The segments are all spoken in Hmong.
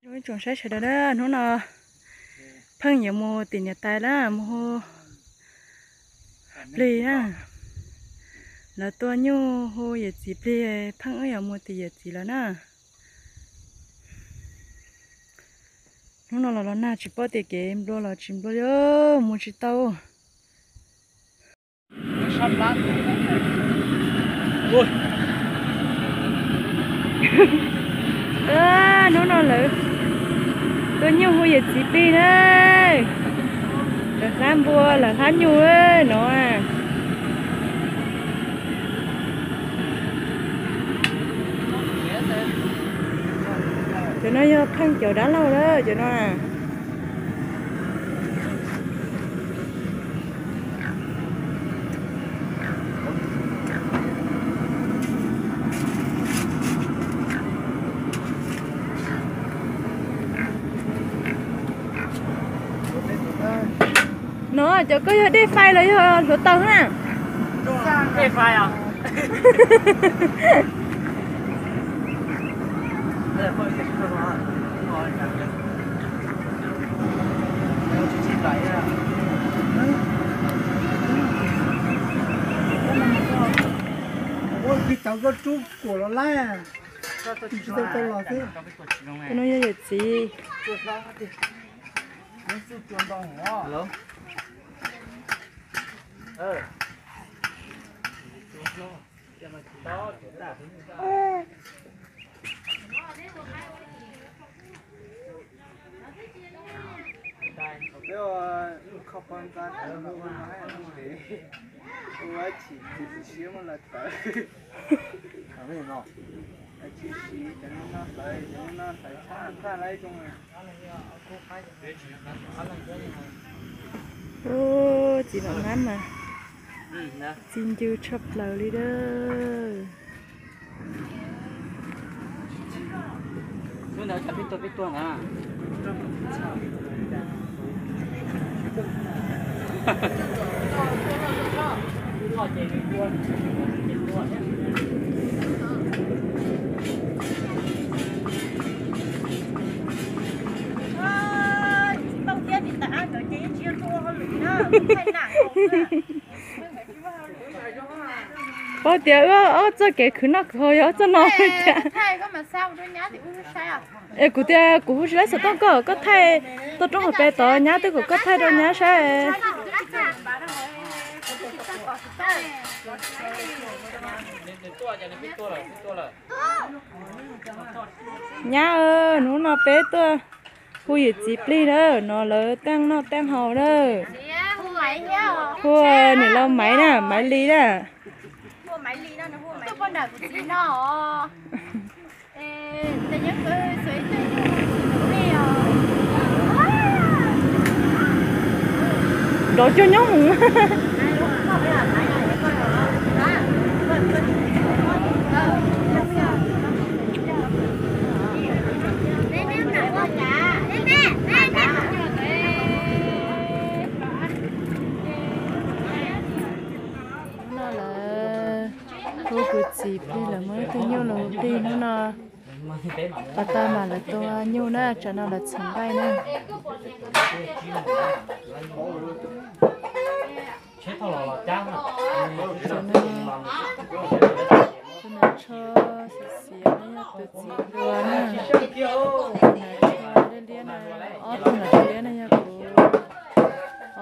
Ib tsoom saib sawv daws na, hnub no Pheej yuav mus tim niam tais na, mus hu plig na. Lawv tua nyuj hu yawm txiv plig, Pheej wb yuav mus tim yawm txiv lawm na. Hnub no los los nag tsis paub tias kev nplua los tsis nplua li, mus tsis tau. Hnub no lawv tua nyuj hu yawm txiv plig na. Lawv hlab npua, lawv hlab nyuj no. Cov no yog Pheej cov dab laug lawm cov no. No cov koj yog dej fais los yog hluav taws na? Dej fais os. Ua kis tau koj rub kuam los laij. Tsis tau tau los xwb. Tus no yog yawm txiv. Peb ua kho poj ntxoog, ua chim tsis siab muab lawv tawv. Chim siab cov no hlawv, cov no hlawv tshaj tag lawm zoo. Ub, txiv mam mab mas txi ncw tshaj plaws li dab. Hnub ntawd peb tuaj peb tuaj na. Paub tias wb ob txoj kev khwv noj khwv haus yog ob txoj no tiag. Es kuv tias kuv hu tsis laib xov tooj koj, koj thaij toj roob hauv pes tod nyab twb kom koj thaij rau nyab saib. Nyab, hnub no peb tuaj hu yawm txiv plig na, no lawv teej noj teej haus na. Hu niam laus Maiv na, Maiv Lis na. Nrov cuag nyob mus. Hnub no lawv hu kuv txiv plig, lawv muab ib tug nyuj los hu plig hnub no. Pas tag mas lawv tua nyuj na, tsam no lawv txhoov nqaij na. Tus no tsho xiav xiav no yog tus txiv hluas na. Tus no tsho liab liab na, ob tug no tsho liab na yog kuv,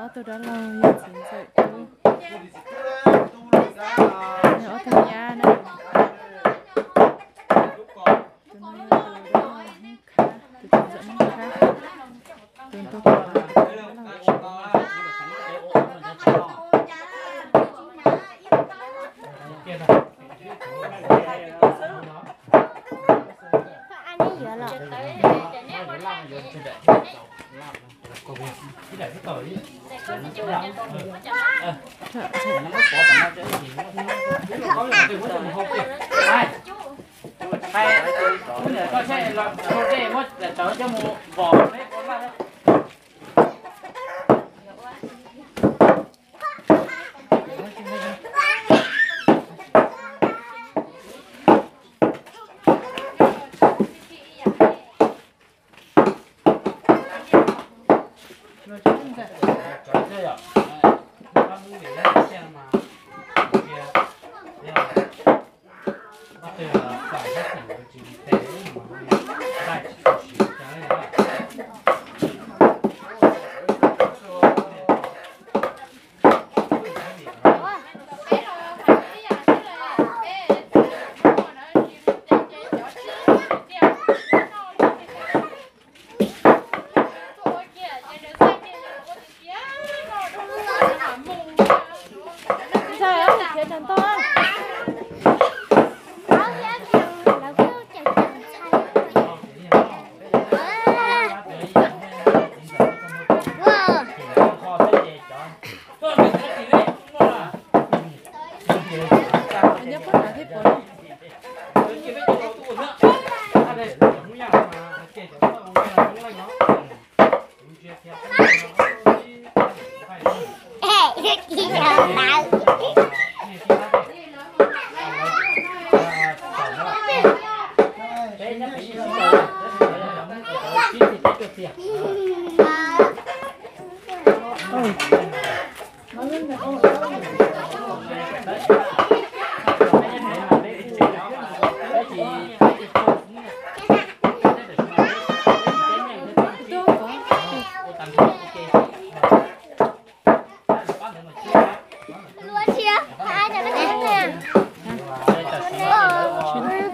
ob tug dab laug yog txiv ntxawm tub, yog ob tug nyab na. Tus no yog tus dab laug Hmoob Khab, tus txiv ntxawm Hmoob Khab, tus ntu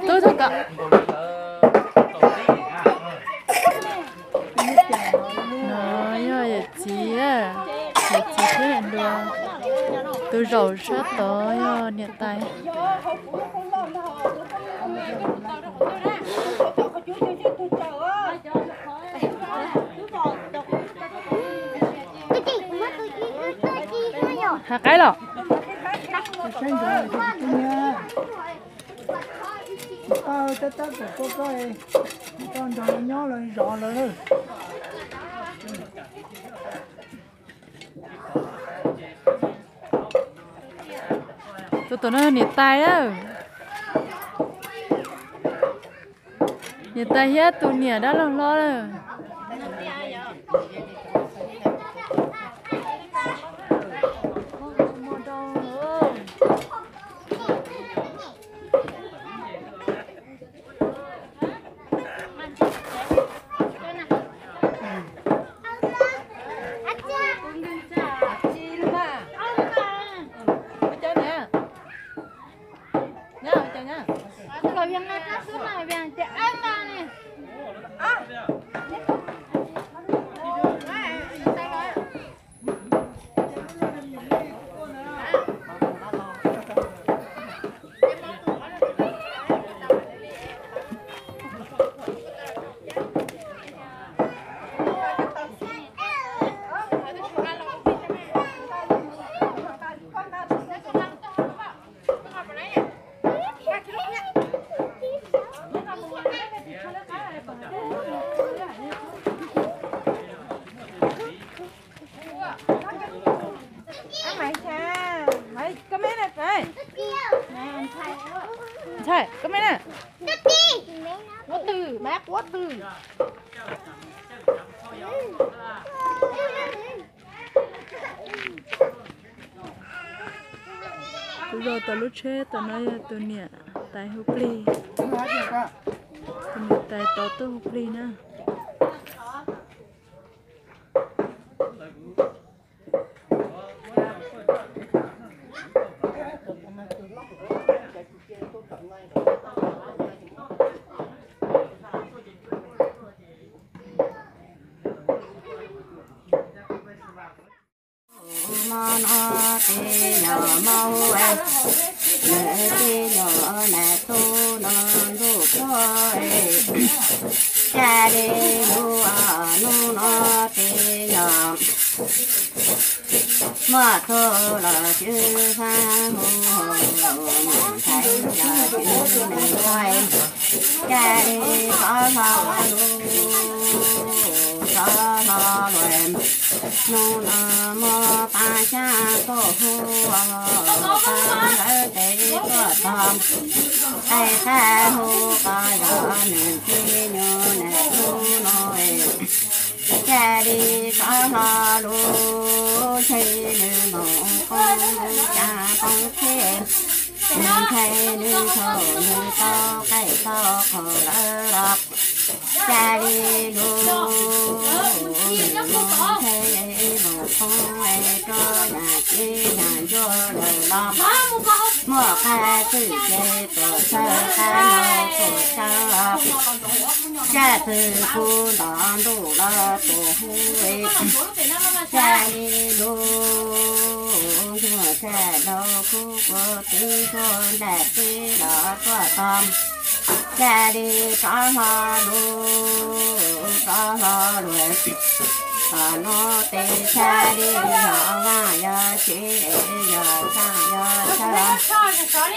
Twb tau kom. No yog yawm txiv, yawm txiv thiab niam hluas. Tus zaum sab tod yog niam tais. Hav qaib los. Tab tab kom koj, koj nrog lawv nyob lawv zov lawv. Tus tom no niam tais a. Niam tais thiab tus niam dab laug hlob lawm. Ntxhais, koj me na. Quab twg, mab quab twg. Kuv zaum tom lub tsheb tom no yog tus niam tais hu plig. Tus niam tais tod tuaj hu plig na. Mo no ces yog mo hu, nws ces yog nas tub no ntuj puag, cas li yus hnub no ces yog muaj txuj los cwj faj hu, mus ntxhais los cwj nws txhais, cas li xov hlo lus, xov hlo lus, hnub no muaj pab xyab tuaj hu, pab ntawd ces tuaj txog, qai qab hu ko yog nws ces yog nas tub no, cas Cas li rov hlo lug ntshe nws mus qoob lub caj qoob tsheb, nws nthe nws thaum nws tau qaij tau qhov lawm los. Cas li lug nws mus nthe mus qoob rau yam teb yam ncua lawm los, muaj qab twm ces tuam txhawb qab no tuam txhawb, tsaj twg kuj nto ntuj los tuam hu. Cas li lug ntuag tsaj laug kuj kuv twb tuag nram teb los tuaj tog. Cas li rov hlo lug, rov hlo lug, tom nuav tes tsaj li yog vaaj yog tsev yog tsaaj yog tshawb.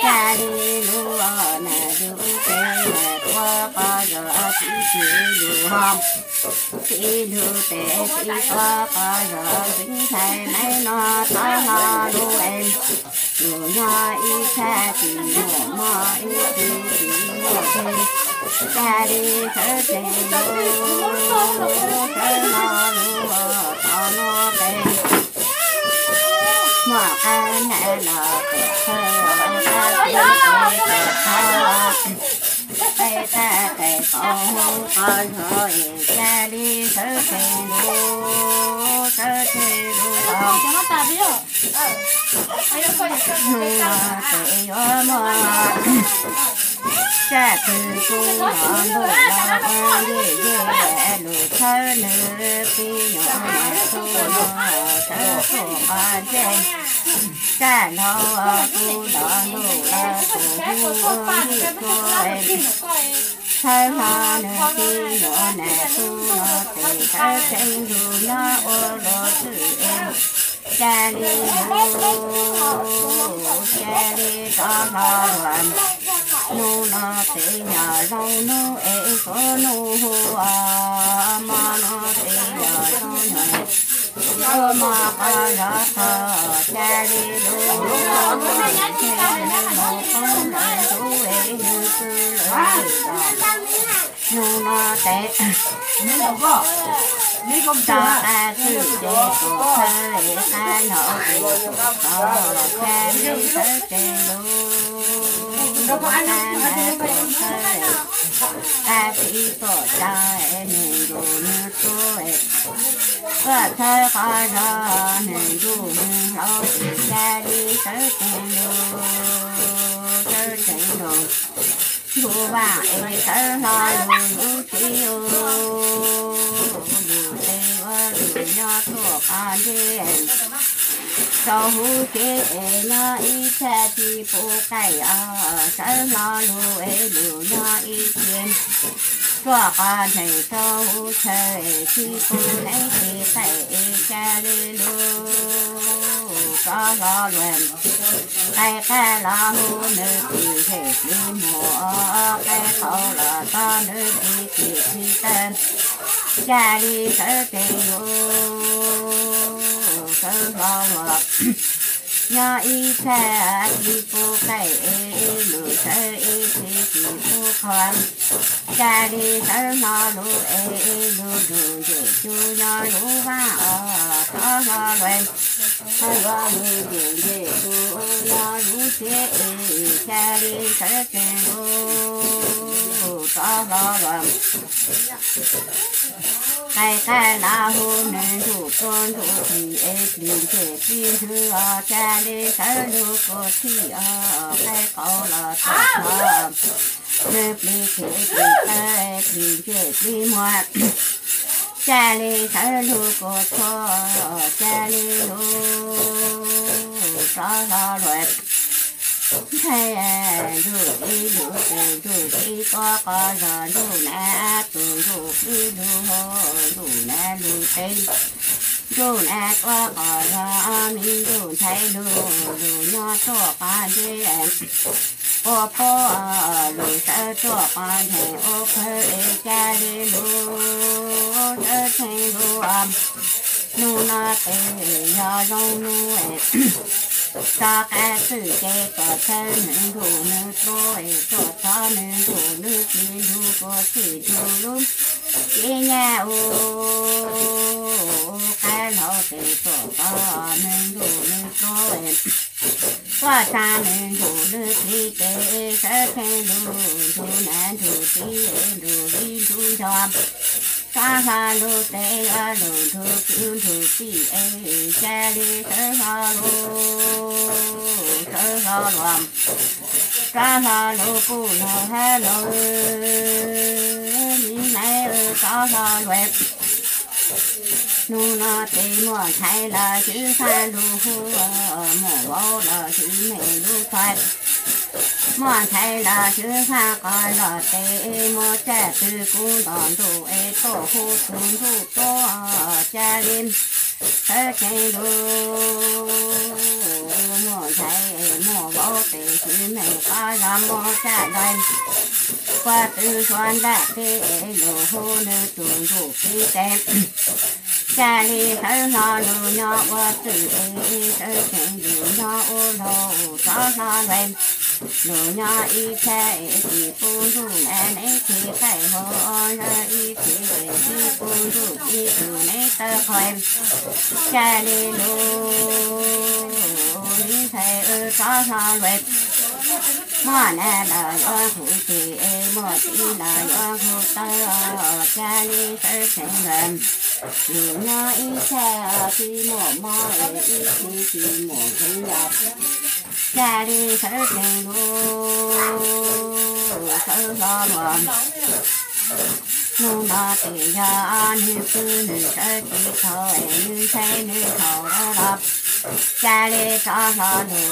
Cas li lug nam lug tes tuav qhov zog txiv txiv lug ho, txiv lug tes txiv tuav qhov zog txiv ntxhais maiv no rov hlo lug es, lug nyob ib txhia tsis muaj mog ib txhia tsis muaj teg. Cas li sawv tsees lug, sawv hlo lug tom nuav tes, muaj qab nam los tuam txhawb, qab teb tuam txhawb, qab teb qaij qaum hu qhov zog es. Cas li sawv tsees lug, sawv tsees lug, hnub no tes yuav muaj tsaj twg kuj nto ntuj los ua yej yej lug txhawb nws pib nyuam nws tub no sawv tuaj qhov ntsej. Tsaj laug kuj nto ntuj los tus hu ua yij txhua, txhawb hlo nws pib nyuam nws tub no tes sawv tsees lug nyob ua luag xwm es. Cas li lug, cas li rov hlo lug, hnub no tes yog zoo nub es suav nub hu, mo no tes yog zoo nub, suav mo qhov zog tog. Cas li lug, ntshe nws mus qoob lawm ntug es nws pw lawm los. Hnub no tes rov qab xwm ces tuam txhawb qab no tes tuam txhawb, cas li sawv tsees lug, qab nam tuam txhawb, qab txiv tuam tsav es nws ntuj nws tub es, tuam txhawb qhov zog nws ntuj nws hlauv es. Cas li sawv tsees lug, sawv tsees lug, lug vaaj es sawv hlo lug lub txiv, lug tes ua lug nyob tuaj qhov ntsej, rau huv tsev es nyob ib txhia tsis pub qaij os. Sawv hlo lug es lug nyob ib txhia, tuaj qhov ntsej rau huv chaw es tsis pub neb tes qaij es. Cas li lug rov hlo lug, qaij qab los hu nws plig zej plig muag, qaij qaum los tog nws plig tim plig taw. Cas li sawv tsees lug, sawv hlo lug, nyob ib txhia tsis pub qaij es, lug sawv ib txhia tsis pub qhua. Cas li sawv hlo lug es, lug lug ntsej cug nyob lub vaaj os, rov hlo lug, hlo lug ntsej ntsej cug nyob lub tsev es. Cas li sawv tsees lug, rov hlo lug, qaij qab los hu nws ntuj tuaj ntuj plig es plig ntsej plig ntswg os. Cas li sawv lug kuv txhij os, qaij qaum los tuaj tog, nws plig tim plig taw, plig ntsej plig muag. Cas li sawv lug kuv txhua, cas li lug rov hlo lug, nthe ntuj txiv lug tes ntuj txiv tuav qhov zog ntuj nam tus ntuj plig lug, ntuj nam lug tes, ntuj nam tuav qhov zog mi ntuj nthe lug, lug nyob tuaj qhov ntsej, ua pab lug sawv tuaj qhov ntsej ua pawg es. Cas li lug sawv tsees lug, nub no tes yog zoo nub, rov qab xwm ces tuam txhawb nws ntuj nws tub es, tuam txhawb nws ntuj nws plig ntuj kuv txhij ntuj lub tsev nyab u. tuaj tsa nws nrug nws txiv tes sawv tsees lug nrug nam nrug txiv nrug viv nrug nco. Rov hlo lug tes yuav lug nrug kwv nrug tij es ca le sawv hlo lug, sawv hlo lug, rov hlo lug puj lug hab lug mi hnaiv rov hlo lug. Nub nua tes muaj ntxhais los swb faj lug hu, muaj vauv los swb me lug txhais. Muaj ntxhais los swb faj qos zog tes muaj tsaj twg kuv nto ntuj es tuaj hu tug ntuj tuab ca le sawv tsees lug. Muaj ntxhais muaj vauv tes swb me qos zog muaj tsaj ntxhais, puag twg suav nraj teb es lug hu nws tug ntuj txiv tes ca le sawv hlo lug nyob ua twj es sawv tsees lug nyob ua laug rov hlo lug. Lug nyob ib txhia es tsis pub ntuj nam neb txhis qaij hua, nyob ib txhis es tsis pub ntuj txiv tug neb tawg qhua. Ca le lug ib ntxhais rov hlo lug, muaj nam los yuav hu txiv es muaj txiv los yuav hu tawg, ca le sawv tsees lug. Lug nyob ib txhia tsis muaj mob es ib txhis tsis muaj nkeeg los, ca le sawv tsees lug, sawv hlo lug. Nub nua tes yog nwg pw nwg sawv tsis tau es nwg ntshai nwg thaum los, ca le rov hlo lug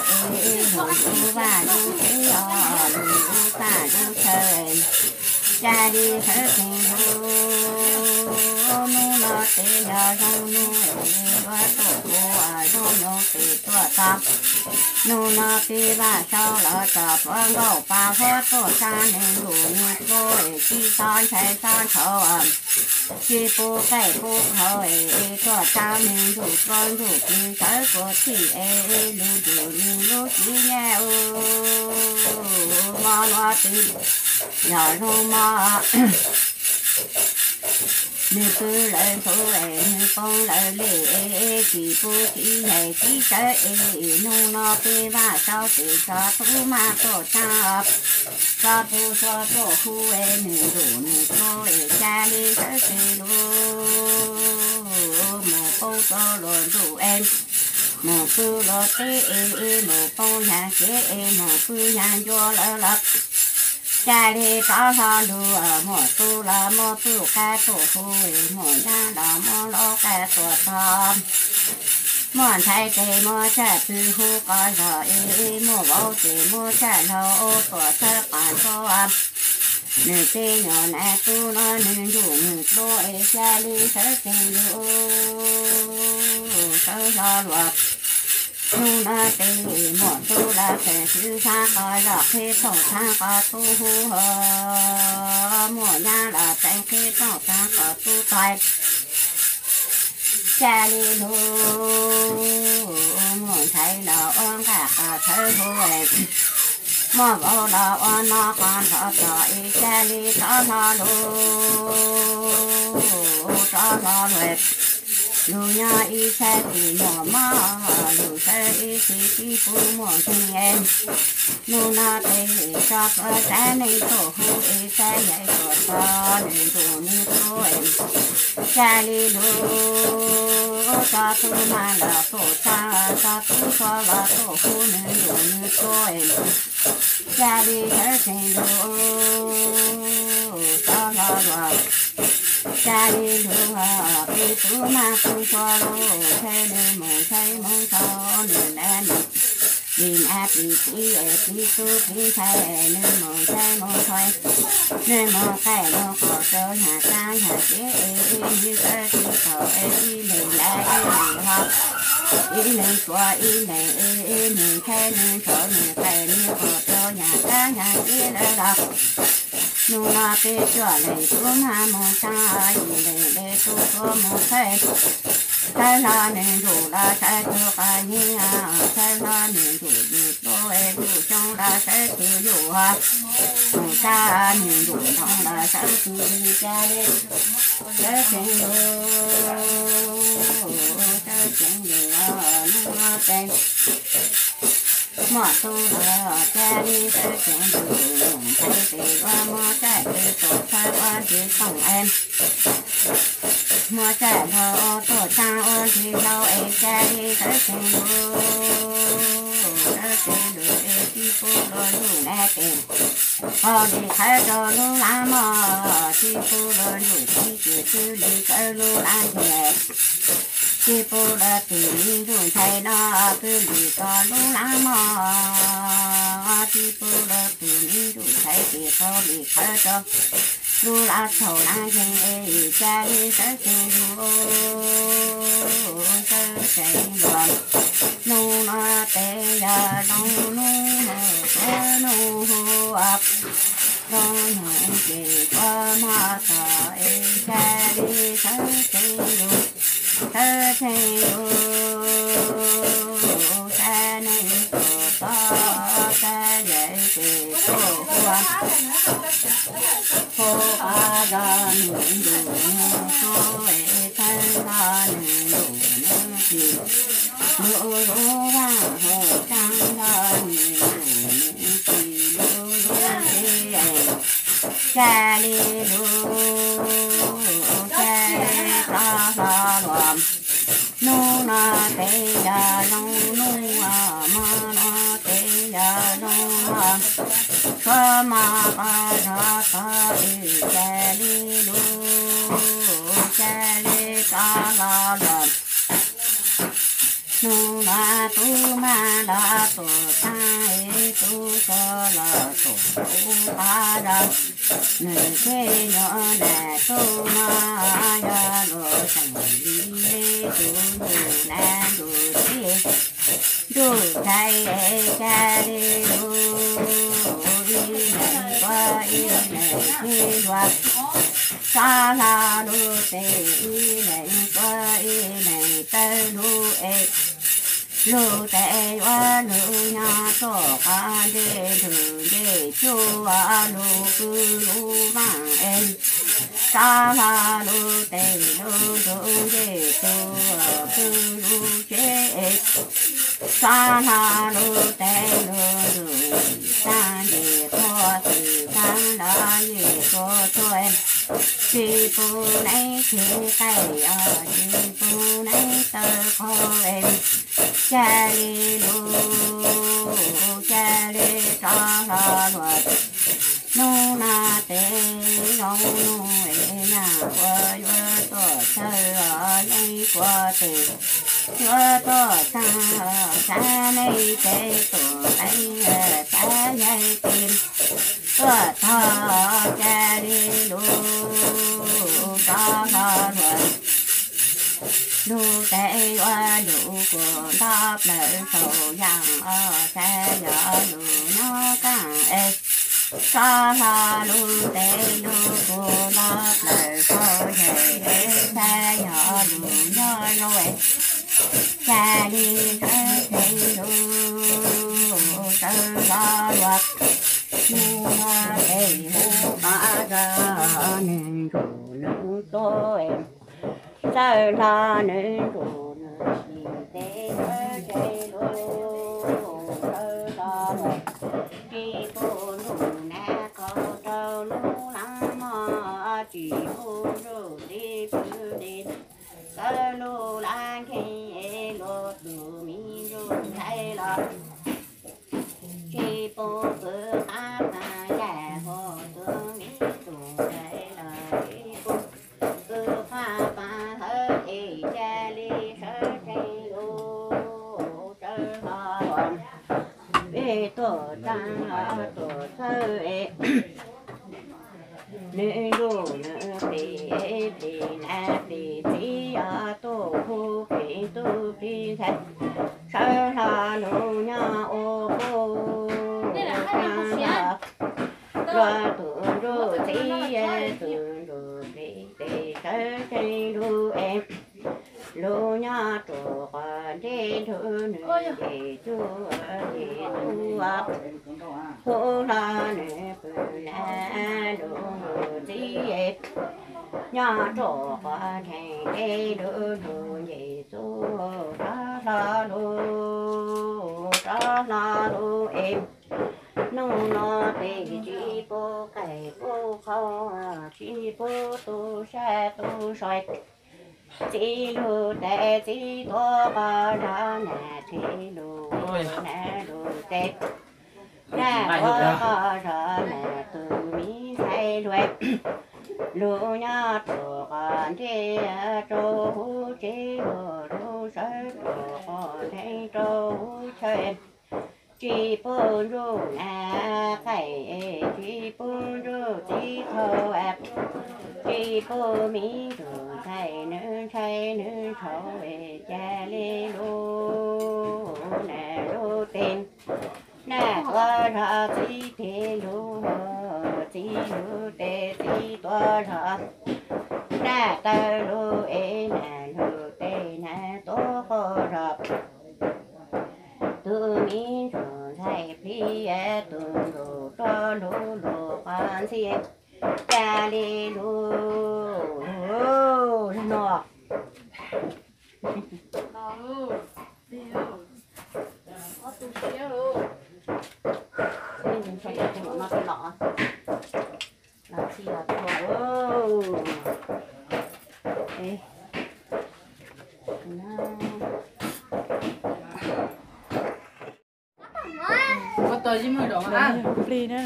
es lug lub vaj lub tsev os, lug lub txaj lub chaw, ca le sawv tsees lug. Nub nua tes yog zoo nub es yuav tuaj hu, zoo nub tes tuaj txog. Nub nua peb vaj saub los tso pluav nkauj pa huab tuaj tsa nwg ntuj nwg tub es tsis xob ntshai xob ntshauv, tsis pub qaij pub qhauv es tuaj tsa nwg ntuj tub ntuj txiv sawv puag txhij es lug ntuj nwg lub txiv nyiaj ub. Mob nua tes yog zoo mob, nwg pw lawm ntxhuv es nwg poob lawm li es tsis pub txiv nyiaj txiv sawv es nub nua peb vaj saub tes tso tub mab tuaj tsa, tso tub suav tuaj hu es nwg ntuj nwg tub es ca le sawv tsees lug. Moog poob rua luag ntuj es moog pw luag teb es moog poob yaag kev es moog pw yaag ncua lawm los, ca le rov hlo lug. Muaj tub los muaj tub qab tuaj hu es muaj nyab los muaj laub qab tuaj txog. Muaj ntxhais tes muaj tsaj twg hu qos zog es muaj vauv tes muaj tsaj laug tuaj txhawb qos ntsuab. Nwg tej nyuam nam tub nua nwg ntuj nwg tub es ca le sawv tsees lug, sawv hlo lug. Nub nua tes muaj tub los tseem swb txhab qos zog qhib tooj txhab qos tub hu, muaj nyab los tseem qhib tooj txhab qos tub txhais. Ca le lug, muaj ntxhais los ua nqaj qos txhawb hu, muaj vauv los ua noj qos nrov txog es ca le rov hlo lug, rov hlo lug. Lug nyob ib txhia tsis muaj mob, lug sawv ib txhis tsis pub muaj nkeeg. Nub nua tes tso pluav tsa neeg tuaj hu es tsa yaig tuaj txog nwg ntuj nwg tub, ca le lug. Tso tub mab los tuaj tsa, tso tub suav los tuaj hu nwg ntuj nwg tub, ca le sawv tsees lug, rov hlo lug. Ca le lug, peb tub mab tub suav lug, ntshai nwg moog ntshai moog txhais, nwg nam nwg txiv, nam txiv txiv txiv tub txiv ntxhais, nwg moog ntshai moog txhais, nwg moog qaij moog qhov rau yaag kaab yaag kev, nwg sawv tsis tau, ib leeg lab ib leeg hlo, ib leeg tsuav ib leeg, nwg ntshai nwg ntshauv nwg qaij nwg qhov rau yaag kaab yaag kev lawm los. Nub nua peb cuaj leeg tub mab moog tsa, yim leeg le tub suav moog txhawb, txhawb hlo nwg ntuj los sawv tug qos nyeg, txhawb hlo nwg ntuj nwg tub es tug xyoo los sawv tug yuj, moog tsa nwg ntuj ntoo los sawv tug li ca le, sawv tsees lug, sawv tsees lug, nub nua tes muaj tu lawm, cia li sawv tsees ntuj, ntxhais tes yuav muab tsaij twg tuaj txhawb ua ntsis tooj es, muab tsaij nrog tuaj tsaa ua ntsis hlau es cia li sawv tsees ntuj, sawv tsees ntuj es tib pub luag ntuj na tes, qhov li qhawv rau lub laj mog, tib pub luag ntuj tib cwm xwb li kawg lub laj ntiag, tib pub luag tus me ntuj ntxhais no xwb li kawg lub laj mog, tib pub luag tus me ntuj ntxhais tes qhov li qhawv rau lub laj txhaum laj nkeeg es cia li sawv tsees ntuj, sawv tsees ntuj. Hnub no tes yog zoo hnub, hnub hu, zoo hnub ces kua muag tom es cia li sawv tsees ntuj, sawv tsees ntuj, sab neeg tuaj txog sab yawm ces tuaj hu, hu qab zog nws ntuj nws tuaj es thawj hlo nws ntuj nws tsis lub lub vaj, hu tsaaj hlo nws ntuj nws tsis lub lub teb, cia li lub, cia li rov hlo luag. Hnub no tes yog zoo hnub, hmo no tes yog zoo hmo, tshuav mov qab zog tog es cia li lub, cia li rov hlo luag. Hnub no tub mab los tuaj txhawb es tub so los tuaj hu qab zog, nws teb nyuam nam tub no yog luag xeem li tus ntuj nam ntuj txiv ntuj ntxhais es cia li lub ib leeg tuaj ib leeg tib ntua, rov hlo lub tes ib leeg tuaj ib leeg tawg lub es, lub tes yuav lug nyob tuaj qhov ntsej nrug ncej cuj, lub kwj lub vaaj es, rov hlo lub tes lub nrug ncej tuaj kwj lub tsev es, rov hlo lub tes lub nrug taag ncej quas txwm taag los yej tuaj tuaj, tsis pub neeb tsis qaij os, tsis pub neeb taw qaug es, ca le lug, ca le rov hlo luag. Nub no tes zoo nub es yaaj ua yuav tuaj txhawj os, yeej kua tes yuav tuaj txhawj os, sab neeg tes tuaj qeeb, sab yaig tes tuaj tog, ca le lug rov hlo luag. Lug tes yuav lug kuas nto plawg saum yaam os, sab yog lug nyob kaaj es, rov hlo lug tes lug kuas nto plawg saum yaig es, sab yog lug nyob zoo es, ca le sawv tsees lug sawv hlo luag. Nub no tes hu qab zog, neeg ntsuj neeg tuag es, txawj hlo neeg ntsuj neeg txim tes sawv tsees lug sawv hlo luag. Tsis pub ntuj nam qaug rau lub laj mog, tsis pub ntuj txiv pw li kawg lub laj nkeeg es, luag tus me ntuj ntxhais los tsis pub pw qab paag, yaj hom tus me ntuj ntxhais los tsis pub pw qab paag hawv es, ca le sawv tsees lug sawv hlo luag. Peb tuaj txhawj, tuaj txhawj es, neeg ntsuj neeg txim es, plig nam plig txiv os, tub hu plig tub plig ntxhais, sawv hlo lug nyob ua puj tsaab hlo. Luag tus ntsuj txiv, tus ntsuj plig tes sawv tsees lug es, lug nyob rua quas ntsej nrug nwg ncej cuj ncej tub, hu hlo nwg pw nam lug ntuj txiv es, nyob rua quas ntsej nrug nwg ncej tub, rov hlo lug, rov hlo lug. No tes tsis pub qaij pub qhau, tsis pub tu sab tu soi. Txiv lug tes txiv tuav qhov zog, nag txiv lug nag lug tes, nag tuav qhov zog nag tus miv ntxhais hluas. Lug nyob rua qhov ntiaj rau huv tsev, lug lug sawv rua qhov nteeg rau huv chaw. Tsis pub ntsuj nag qaij, tsis pub ntsuj txiv qhau, tsis pub miv ntxhais nws ntshai nws ntshauv, ca le lug nag lug tes, nag tuav zog txiv tes lug, txiv lug tes txiv tuav zog, nag taw lug es nag lug tes, nag tuav qhov zog. Tus miv ntsuj ntxhais plhis, tus ntsuj tuav lug lug qhov ntxhia, ca le lug no. Plig na,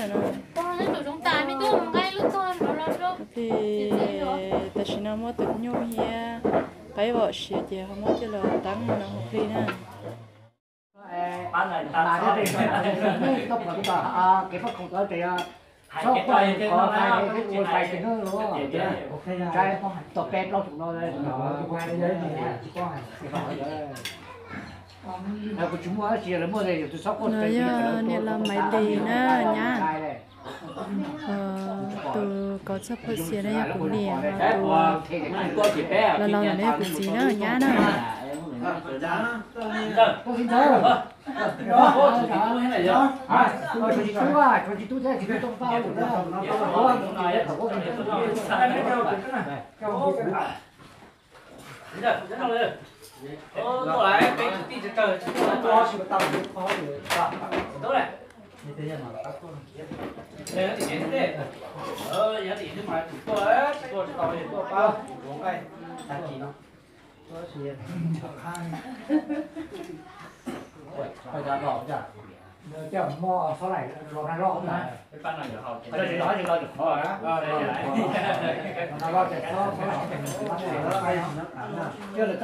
plig tam sim no muab tus nyuj hiab qaib vom siav ces ho muab coj los teeb no hu plig na. No yog niam laus Maiv Lis na nyab. Tus kov txog phom xiav no yog kuv niam, tus laus laus no yog kuv txiv na nyab na.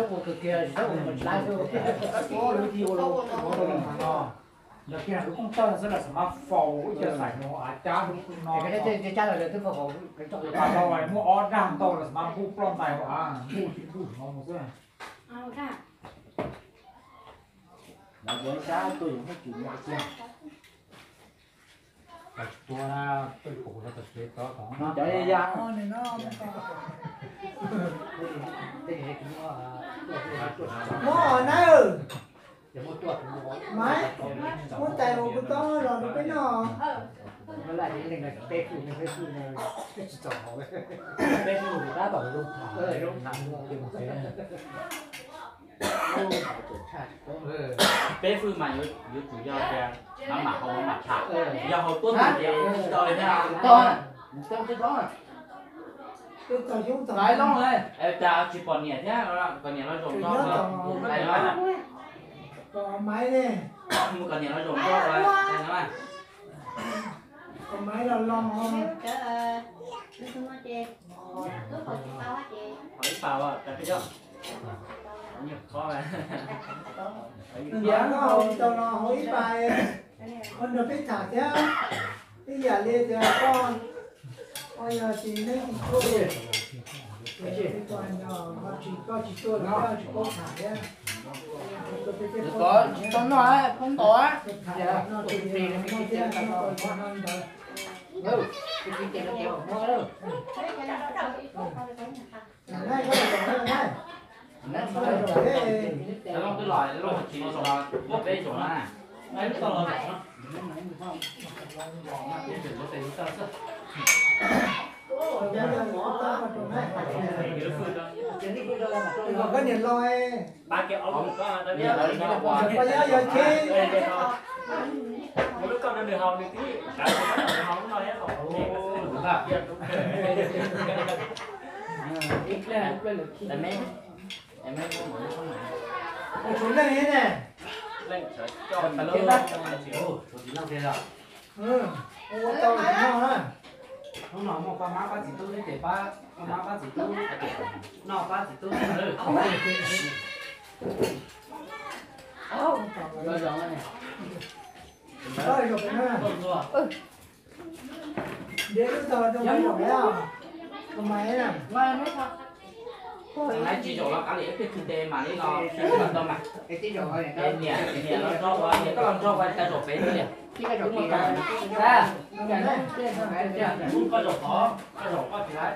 Lawv kiag lawv lub kooj txawj xwb lawv xam mab faus ib co xaim mus av cab no. Muaj ob dag ntau lawv xam mab npuj ploj ntais av npuj tsis npuj no mus xwb. Cov ya ya. Mob os nawb. Maiv, muab tais mus kuv tau los rau peb noj. Peb hwj mas yuav tsum yog tias mam mam haus mam tham, yog haus tuab tus ces tsis tau li thiab. Cas tsis pom niam thiab, kom niam los zaum nrog. Mus kom niam los zaum nrog. Haus ib pas, koj haus tsis tau no haus ib pas, koj nrog peb tham thiab. Ib yam li tias koj, koj yog tsis neeb tsis tuaj, koj tsis tuaj los koj tsis paub tham thiab. Tsis tau noj, poob ntaus. Koj niam laus, koj yog yog cheb, Ua lub koj rau nws haus nws twb xav tias koj rau nws haus lub no thiab los. Ib pliag, ib pliag lawv khi. Ua tshuav leej thiab ne. Leej tshuav tsis leej thiab. Ua tau tsis noj na. Hnub no muaj pab mab pab txiv tub neb ces pab, pab mab pab txiv tub, noj pab txiv tub. Tsis zaum los qab li ib pliag twg ces mam li los sib tau mas. Niam, niam los nrog ua, niam koj los nrog ua tau zaum pem li. Koj zaum qhov, koj zaum koj tsis laib.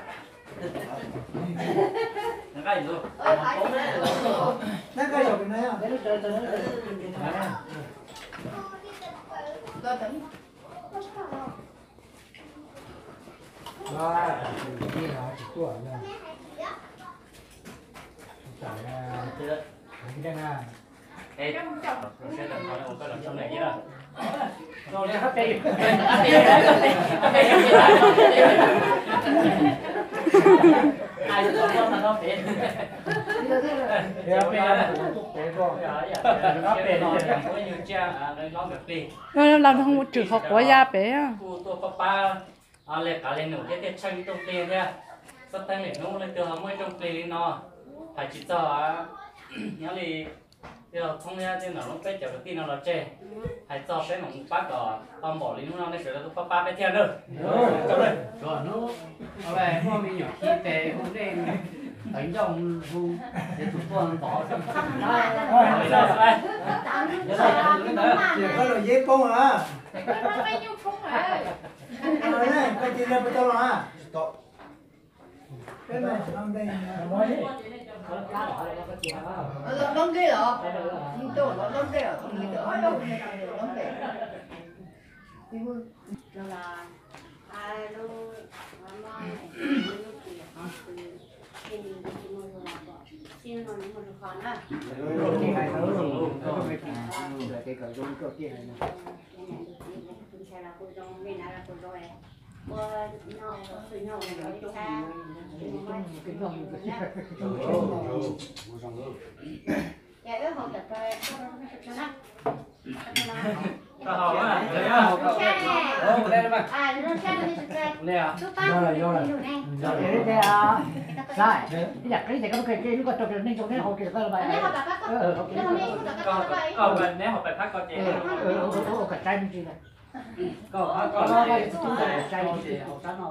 Los nrog mus tshwm qhov quav ya pem. Kuj tuaj pab pab li qav li num thiab thiaj tsheej ib tug plig thiab. Xab teeb li hnub leej twg ho muaj ib tug plig li no, hais tsis txog. Nyob li tij laug Txhoob thiab tij laug Loob peb cov kwv tij no los tseg, hais txog peb mam mus pab kom tau npaum li hnub no nej sawv daws tuaj pab pab peb thiab nawb. Muaj me nyuam khi tes hu nej tawv ncauj hu, ces tus tuaj ntxov. Koj los yeb poob a. Koj cia li peb tau los a. Los dob nplej los, los dob nplej los, dob nplej. Koj neb ho pais phab koj ces. Koj phab koj ces haus sab no.